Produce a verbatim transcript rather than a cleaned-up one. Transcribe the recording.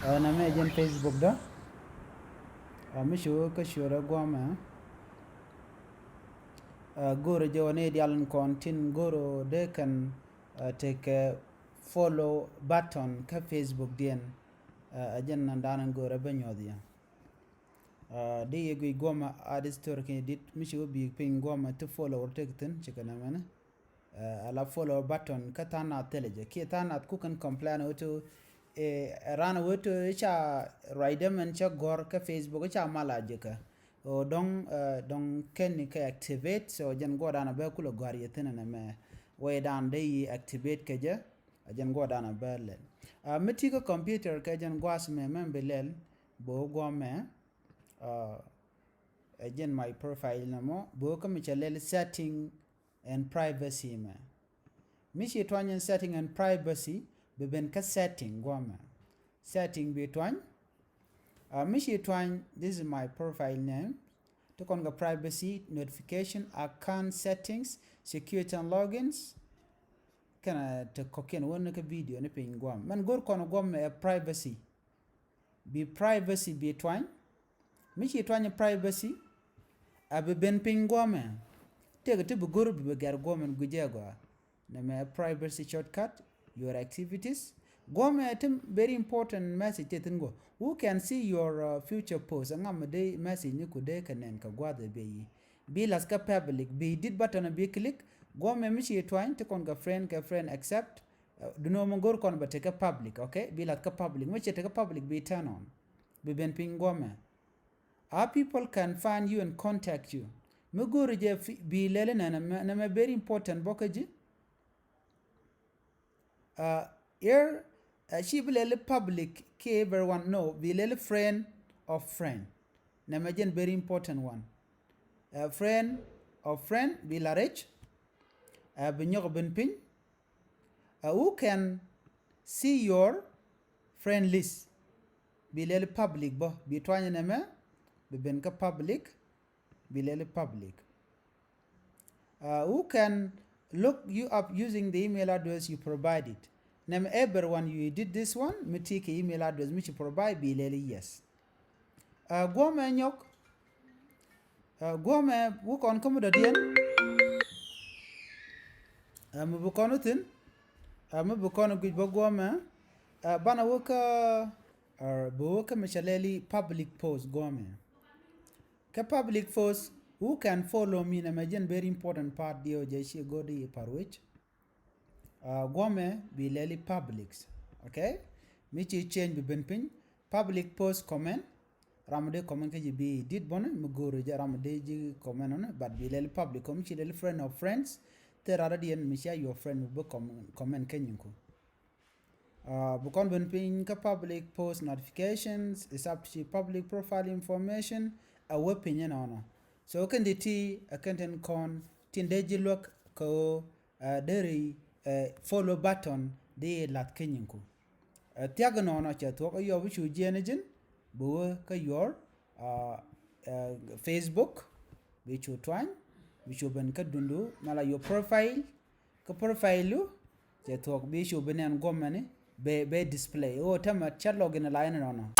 Ɛ, nɛmɛ jɛn Facebook dɔ. Ɛ, mi cu kä ciötdä guɔmɛ. Ɛ, go̱o̱rä jɛ wä ni dial in kɔn tin go̱o̱rä dee kɛn, ɛ, tekɛ follow button kä Facebook diɛn. Ɛ, ɛ jɛn nan dan in go̱o̱rä bä nyuɔth yɛ. Ɛ, di yɛ guic guɔmɛ a di story kɛ dit mi ci wä bi̱i̱ piny guɔmɛ ti follow wä tek thin ci kɛ nɛmɛni. Ɛ, ala follow button kä tha̱a̱ŋ nath thilɛ jɛ kiɛ tha̱a̱ŋ nath ku kɛn complain wä to, ɛ, ran wä to ca ruacdɛ mɛn cä gɔ̱r kä Facebook ca mal a jɛ kɛ. Ɛ, dɔ̱ŋ, ɛ, dɔ̱ŋ kɛn ni kɛ activate, so jɛn guɔdan a bɛ kulɛ gɔ̱r yɛ thin nɛmɛ. Wee dan dee yi activate kɛ jɛ, ɛ jɛn guɔdan a bɛ lɛl. Ɛ, mi ti kä computer kɛ jɛn guas mɛ mɛn bi lɛl, bo guɔmɛ. Ɛ, ɛ jɛn my profile nɔmɔ, bi wä kä mi cɛ lɛl setting and privacy mɛ. Mi ci tuany in setting and privacy, bi ben kä setting guɔmɛ. Setting bi tuany. Ɛ, mi ci tuany, this is my profile name. Ti kɔn kɛ privacy, notification, account settings, security and logins. Kɛnɛ ti kɔkiɛn wä ni kä video ni piny guɔm. Mɛn go̱r kɔn guɔmɛ ɛ privacy. Bi privacy bi tuany. Mi ci tuany privacy, a bi ben piny guɔmɛ. Tëëkɛ ti bi go̱r bi bi gɛr guɔmɛ guijɛ gɔaa. Nɛmɛ privacy shortcut, your activities. Guɔmɛ ti very important message ti thin guɔ. Who can see your, uh, future post? Ɛ ŋa mi dee message ni ku dee kɛ nɛn kɛ gua̱th ɛ bɛ yi. Bi lath kä public, bi dit button bi click. Guɔmɛ mi ci tuany ti kɔn kɛ friend kɛ friend accept. Ɛ, dunɔ mi go̱r kɔn bɛ tekɛ public, okay? Bi lath kä public. Mi cɛ tekɛ public bi turn on. Bi ben piny guɔmɛ. How people can find you and contact you. Mi go̱r jɛ fi, bi lɛli nɛ, nɛ mɛ, nɛ mɛ very important bɔkä ji̱. Ɛ, here, ɛ, ci bi lɛli public kɛ everyone, no, bi lɛli friend of friend. Nɛ mɛ jɛn very important one. Ɛ, friend of friend, bi la rɛc. Ɛ, bi nyɔk ben piny. Ɛ, who can see your friend list? Bi lɛli public bä, bi tuany nɛmɛ, bi ben kä public, bi lɛli public. Ɛ, who can look you up using the email address you provided? Nɛmɛ everyone you did this one, mi ti kɛ email address mi ci provide, bi lɛli yes. Ɛ, guɔmɛ nyɔk. Ɛ, guɔmɛ wä kɔn kä mi dɔ̱diɛn. Ɛ, mi bi kɔn wä thi̱n. Ɛ, mi bi kɔn wä guic bä guɔmɛ. Ɛ, banɛ wä kä, ɛ, bi wä kä mi cɛ lɛli public post guɔmɛ. Kä public post, who can follow me, nɛmɛ jɛn very important part diɛ wä jɛ ci go̱r di par wec. Ɛ, guɔmɛ bi lɛli publics. Okay? Mi ci change bi ben piny. Public post comment. Ram dee comment kä ji̱ bi dit bɔni mi go̱o̱ri jɛ ram dee ji̱ comment ɔni, but bi lɛli public kɔ mi ci lɛli friend of friends. Thil ram dee diɛn mi cia your friend mi bi comment, comment kä nyin ku. Ɛ, bi kɔn ben piny kä public post notifications, is up to public profile information, a wä piny ɛnɔnɔ. So kɛn di ti, ɛ kɛn tin kɔn, tin dee ji̱ luäk kä ɣöö, ɛ, deri, ɛ, follow button di lath kä nyinku. Ɛ, thiak nɔnɔ cɛ thuɔk ɛ yɔ bi cu jiɛn ji̱n, bi wä kä your, ɛ, ɛ, Facebook, bi cu tuany, bi cu ben kä dundu, mala your profile, kä profile lu, cɛ thuɔk bi cu bi nɛn guɔmɛni, bɛ, bɛ display. Ɣöö tämɛ cɛ login line nɔnɔ.